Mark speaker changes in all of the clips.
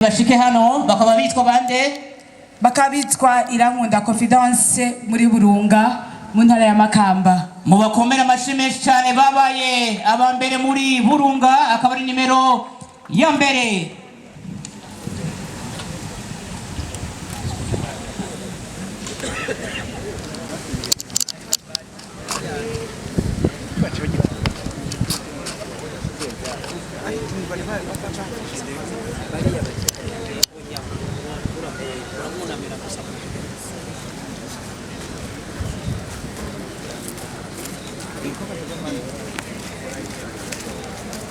Speaker 1: Bashike hano. Bakaba bitwa bande?
Speaker 2: Bakaba bitwa Irankunda Confidence muri Burunga, mu ntara ya Makamba.
Speaker 1: Mubakomere amashyi menshi cyane. Babaye aba mbere muri Burunga, akaba ari nimero ya mbere.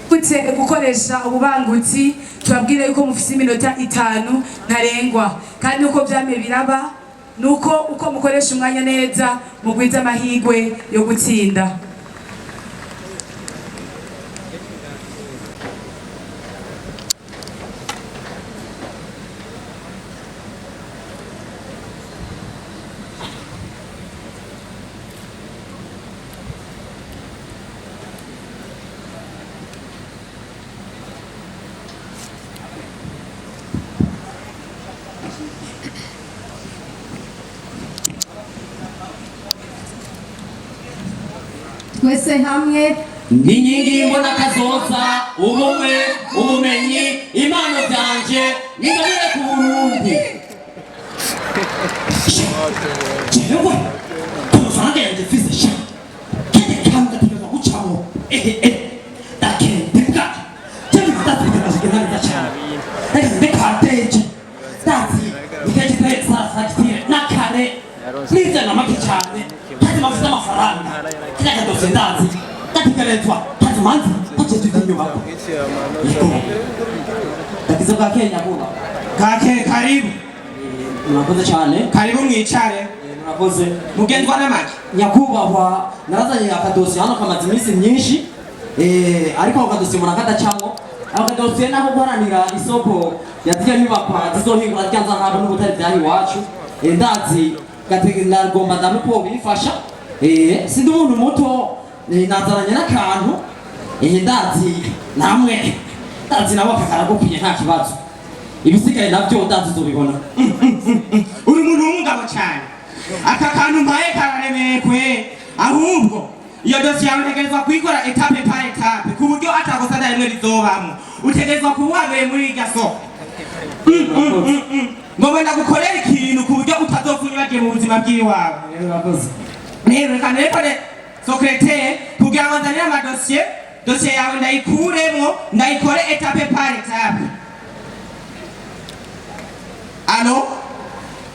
Speaker 2: Gute gukoresha ububangutsi? Tubabwire yuko mufise iminota 5 ntarengwa, kandi uko vyamye biraba nuko uko mukoresha umwanya neza mugwiza amahirwe yo gutsinda.
Speaker 3: Twese hamwe.
Speaker 4: Ni inkingi y'imbonakazoza, ubumwe, ubumenyi, impano byanje ningabire ku Burundi. Jewe amafaranga yanjye mfise sha, kajya kantu gategerezwa gucamo, ehe ehe, ndakende bwacu jewe ndategereza kugenda neza cyane. Reka ndekadeje, ndazi nikagitare sa fagitire nakare nizana make cyane kandi mafite amafaranga. Kajya kadosiye ndazi gategerezwa kazi manzi kajeje inyubako. Yego, ndagize bwa Kenya vuba.
Speaker 5: Kake, karibu.
Speaker 4: Murakoze cyane.
Speaker 5: Karibu mwicare.
Speaker 4: Murakoze.
Speaker 5: Mugendwa n'amaki?
Speaker 4: Nyakubahwa, narazanye akadosiye hano kamaze iminsi myinshi, ariko ako kadosiye umuntu akadacamwo. Ako kadosiye nako guharanira isoko ya zirya nyubakwa zizohingura rya nzahabu n'ubutare vyaha iwacu. Ndazi nagomba ndabe ko bifasha. Sindi umuntu muto, nazananye n'akantu. Ndazi namwe, ndazi nawe aka karagukwiye, nta kibazo. Ibisigaye navyo ndazi uzobibona.
Speaker 5: Uri umuntu w'umugabo cyane. Aka kantu mpaye kararemeye kwe. Ahubwo iyo dosiye yawe utegerezwa kuyikora étape par étape, ku buryo atakosa na rimwe rizobamwo. Utegerezwa kuba uhabereye muri irya soko. Ngo ndagukorera ikintu ku buryo utazopfa unyibagiye mu buzima bw'iwawe.
Speaker 4: Murakoze.
Speaker 5: Rero reka nerefone secrétaire kugira ngo nzanire amadosiye. Dosiye yawe ndayikuremwo, ndayikore étape par étape. Allô,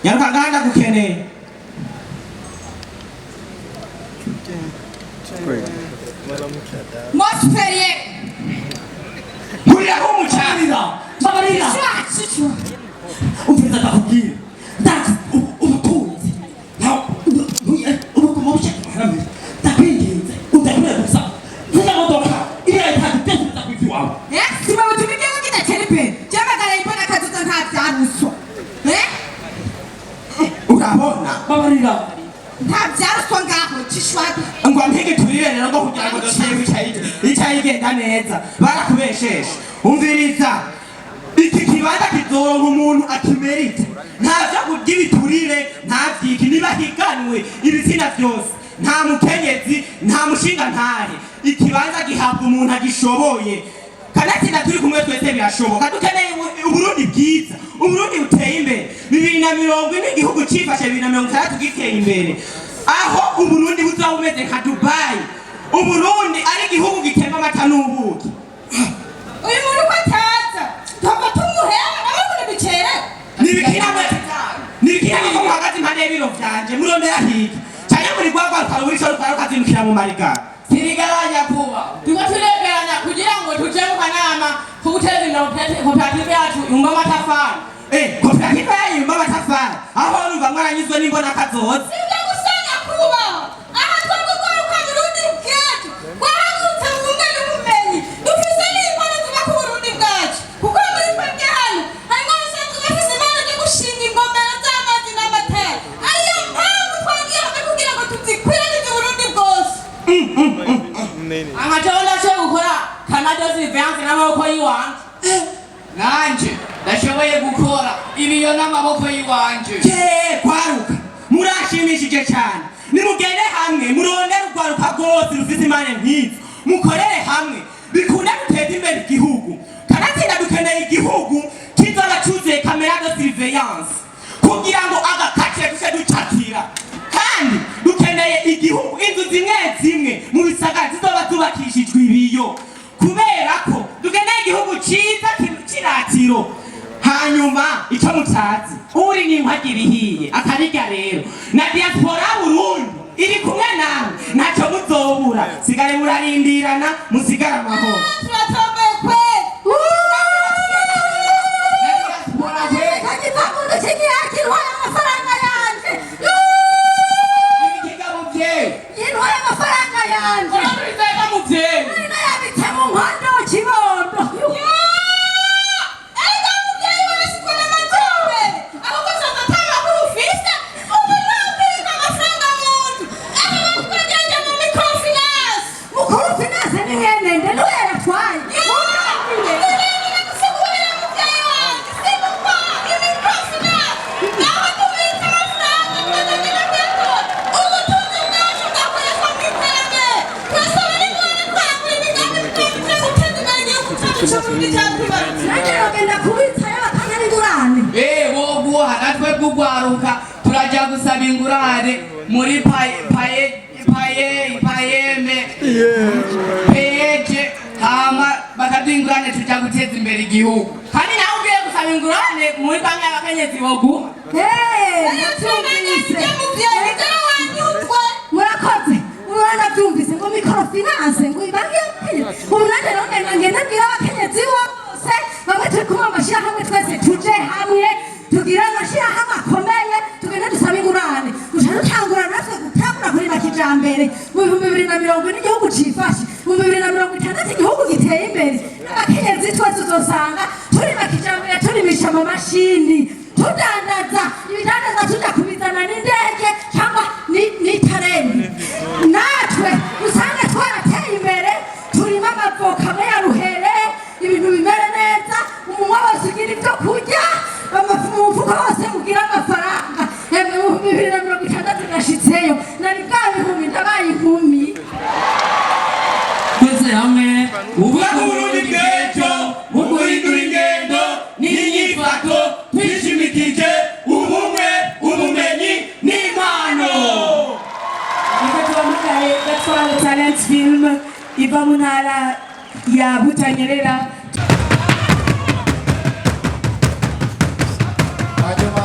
Speaker 5: nyaruka ngaha, ndagukeneye.
Speaker 3: Mon supérieur.
Speaker 5: Nkuriraho umucanga.
Speaker 4: Mbabarira, mbabarira. Umviriza ndakubwira, ndazi ubutunzi ubuguma bushaka amahera menshi. Ndakwinginze undakure gusa ziriya modoka, iriya etaje, byose biza iwawe.
Speaker 3: Sima butuma igihugu kidatera imbere. Byamagara imbona kazoza nta vya ruswa.
Speaker 5: Urabona?
Speaker 4: Mbabarira.
Speaker 3: Nta vya ruswa ngaho cishwaga.
Speaker 5: Ngo mpige turire rero, ngo kugira ngo dosiye icaye igenda neza. Barakubesheshe. Umviriza, iki kibanza kizoronka umuntu akimerite. Nta vyo kurya ibiturire, nta vyiki. Nibahiganwe ibitsina vyose, nta mukenyezi, nta mushinga ntahe. Ikibanza gihabwa umuntu agishoboye. Kanatsinda turi kumwe twese, birashoboka. Dukeneye Uburundi bwiza, Uburundi buteye imbere. 2040 igihugu cifashe, 2060 giteye imbere, aho Uburundi buzoba bumeze nka Dubai, Uburundi ari igihugu gitemba amata n'ubuki.
Speaker 3: Uyu muntu ko ataza. Twaba tumuheba nawe ducere.
Speaker 5: Nibikiramo ko muhagaze impande y'ibiro vyanje murondera hirya canke muri rwagwa rukaba urico rukaba rukazindukira mu marigara?
Speaker 6: Sirigaranya kuba turiko turegeranya kugira ngo tuje mu kanama ko guteza imbere koperative yacu yumba amatafari.
Speaker 5: Koperative yanyu yumba amatafari, aho numva mwaranyuzwe n'imbona kazoza.
Speaker 3: Sibyo gusa nyakubahwa. Aha twebwe rwaruka Burundi bwacu. Twahagurutse mu bumwe n'ubumenyi. Dufise n'impano ziva ku Burundi bwacu. Kuko muri twebwe hano harimo abasanzwe bafise impano zo gushinga ingomero z'amazi n'amatara. Ariyo mpamvu twagiye hamwe kugira ngo tuzikwiragize Uburundi bwose.
Speaker 6: Amajeho ndashoboye gukora canal de surveillance n'amaboko yiwanje.
Speaker 7: Nanje.
Speaker 6: Nashoboye gukora ibiyo n'amaboko y'iwanje.
Speaker 5: Ye kwaruka, murashimishije cyane. Nimugende hamwe murondere urwaruka rwose rufite imana nk'izo, mukorere hamwe bikunde guteza imbere igihugu. Kanatsinda dukeneye igihugu kizoba cyuzuye caméra de surveillance kugira ngo agakace duce ducakira. Kandi dukeneye igihugu inzu zimwe zimwe mu bisagara zizoba zubakishijwe ibiyo, kubera ko dukeneye igihugu cyiza c'iratiro. Hanyuma icyo mutazi, uri n'inkwagi ibihiye akabirya. Rero na diaspora Burundi iri kumwe nawe, ntacyo muzobura. Sigare murarindirana, musigare amahoro.
Speaker 3: Turatomboye kweli.
Speaker 6: Na diaspora we.
Speaker 3: Kagizamundu kigihakirwaye amafaranga yanje.
Speaker 6: Ibikiga muvyeyi.
Speaker 3: Yintwaye amafaranga yanje.
Speaker 6: Urabizega muvyeyi.
Speaker 3: Nari nayabitse mu nkondo kibondo. Erega muvyeyi wabishikwa n'amajambere, ahubwo usanga ata makuru ufise. Ubu ntabwirwa amafaranga mu nzu, aha bakwegereje mu microfinance. Mukuru finance ni mwene nde? Niwe yayatwaye. Gusigurira muvyeyi wanje simukwa imicrofinance, naho tubitse amafaranga tukazagenda kuyatora. Ubutunzi bwacu bwakoreshwa mu iterambere. Turasaba n'ingorane twarangura imigambi mito guteza imbere igihugu cyacu c'Uburundi cyatwibarutse. Nanjye nogenda kubitsayo bakampa n'ingurane.
Speaker 6: Eh, boguha. Natwe kugwaruka turaja gusaba ingurane muri paye paye paye payeme peje, hama bakaduha ingurane, tuja guteza imbere igihugu. Kandi nawe ugiye gusaba ingurane muri banki y'abakenyezi boguha.
Speaker 3: Nabyumvise. Murakoze. Muranabyumvise ngo microfinance, ngo ibanki y'abakenyezi. Ubu nanjye nogenda ngenda mbwira abakenyezi bose bamwe turi kumwe mu mashyirahamwe, twese tuje hamwe tugire amashyirahamwe akomeye, tugende dusabe ingurane, duca dutangura natwe gutangura kurima kijambere. Mu 2040 igihugu cifashe, mu 2060 igihugu giteye imbere, n'abakenyezi twese uzosanga turima kijambere, turimisha amamashini, tudandaza ibidandaza, tuja kubizana n'indege cyangwa n'itareni. Natwe usanga twarateye imbere, turima amavoka amwe ya ruhere, ibintu bimere neza, umunwa wose ugira ibyo kurya, mu mufuko wose ugira amafaranga. Emwe, mu 2060 nashitseyo, nari bwa bihumbi ndabaye inkumi.
Speaker 6: Twese hamwe.
Speaker 5: Ubaka Uburundi bw'ejo mu guhindura ingendo n'inyifato, twishimikije ubumwe, ubumenyi n'impano.
Speaker 2: Reka tubahamagare Gatwaro Talent Film iva mu ntara ya Butanyerera.
Speaker 7: Hanyuma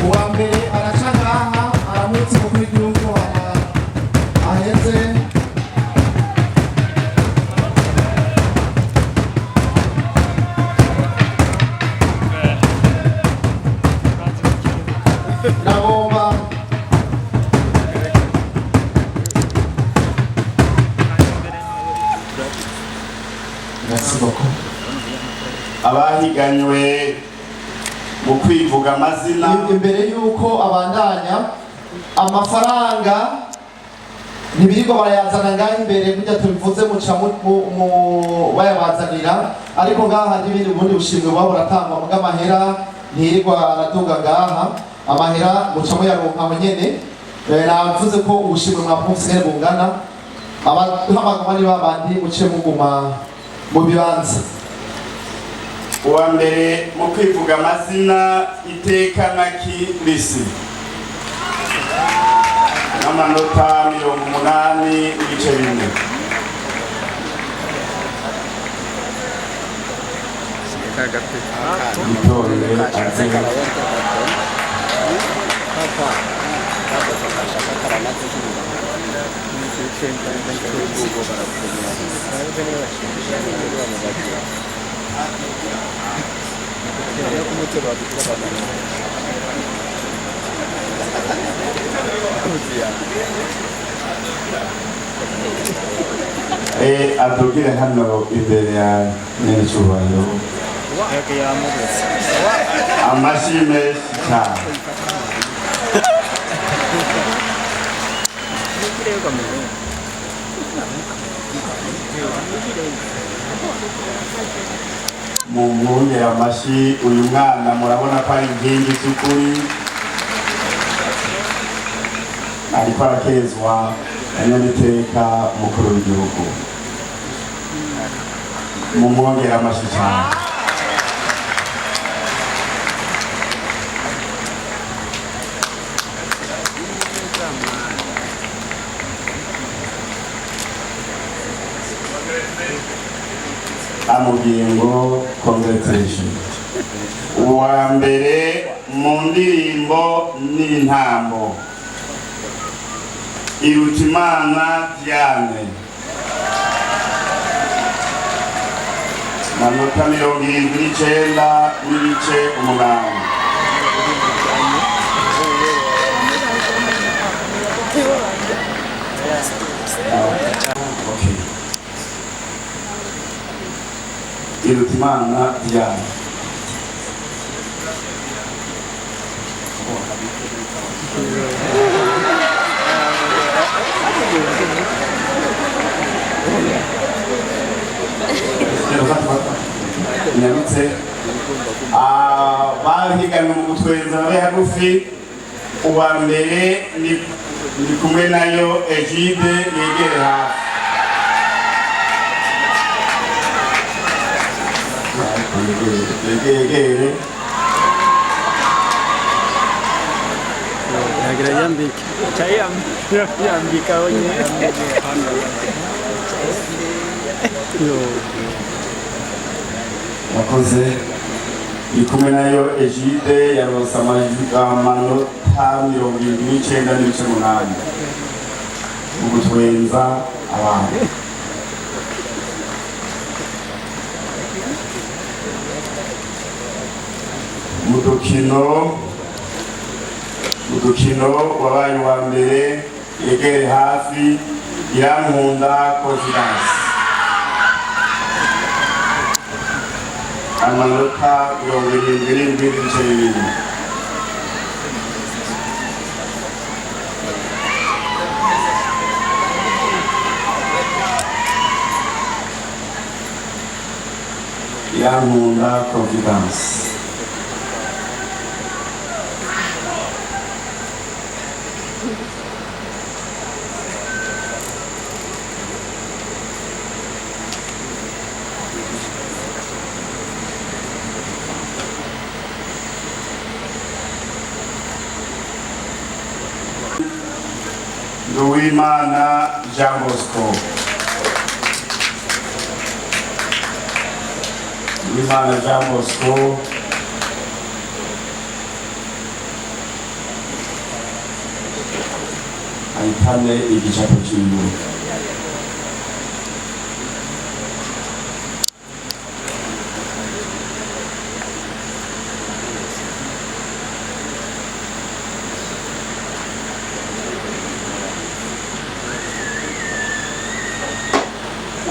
Speaker 7: uwa mbere araca ngaha aramutse umukuru w'igihugu, hama aheze. Nagomba
Speaker 8: Merci beaucoup. Abahiganywe mu kwivuga amazina.
Speaker 7: Imbere y'uko abandanya, amafaranga ntibirirwa barayazana ngaho imbere burya tubivuze, muca bayabazanira. Ariko ngaha hari ibindi, ubundi bushimwe buba buratangwa bw'amahera, ntirirwa araduga ngaha. Amahera muca muyaronka aho nyene. Navuze ko ubushimwe mwapfumvise ingene bungana. Abahamagama ni babandi, muce muguma mu bibanza.
Speaker 8: Uwa mbere mu kwivuga amazina, Iteka Nakirisi, n'amanota 80.4. Yitorere aze. Adugire hano imbere ya nyenicubahiro. Amashyi menshi cyane. Mu mwongere amashyi uyu mwana, murabona ko ari inkingi z'ukuri, ariko arakezwa na nyeniteka mukuru w'igihugu. Mu mwongere amashyi cyane. Amubwiye ngo congratulation. Uwa mbere mu ndirimbo n'intambo, Irutimana Diane, manota 79.8. Okay. Irutimana Diane. Nyarutse bahiganwe mu gutwenza babe hagufi. Uwa mbere ni kumwe nayo Egide, yegere hafi. Yegere.
Speaker 9: Yagira yambike. Yambika wenyine. Yo.
Speaker 8: Wakoze. Ni kumwe nayo Egide yaronse amanota 79.8 mu gutwenza abantu. Mu dukino wabaye uwa mbere, yegere hafi, Irankunda Confidence, amanota 77.2. Irankunda Confidence. Nduwimana Jean Bosco. Nduwimana Jean Bosco. Ahitane igicapo ciwe.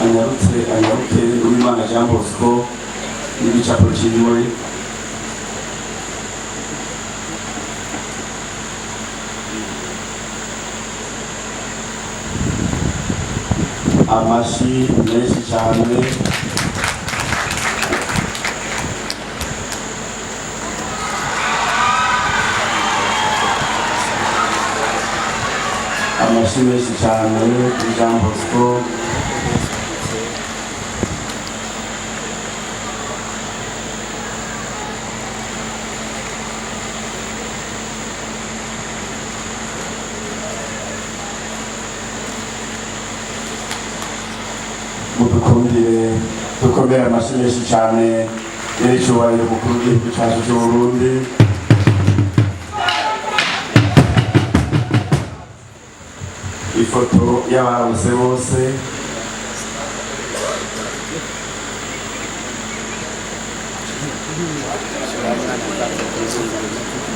Speaker 8: Anyarutse, anyaruke, Nduwimana Jean Bosco n'igicapo ciwe. Amashi menshi cyane. Amashi menshi cyane kuri Jean Bosco. Mudukundire dukomere amashyi menshi cyane nyiricyubahiro mukuru w'igihugu cyacu cy'u Burundi. Ifoto y'abaronse bose.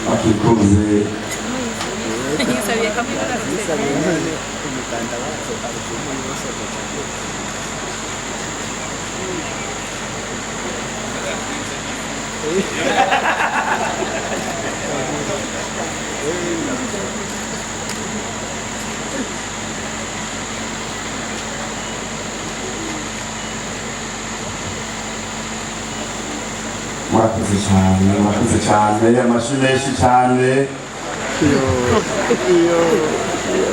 Speaker 8: Bakikuze. Murakoze cyane, murakoze cyane, amashyi menshi cyane.
Speaker 9: Yo. Yo. Yo.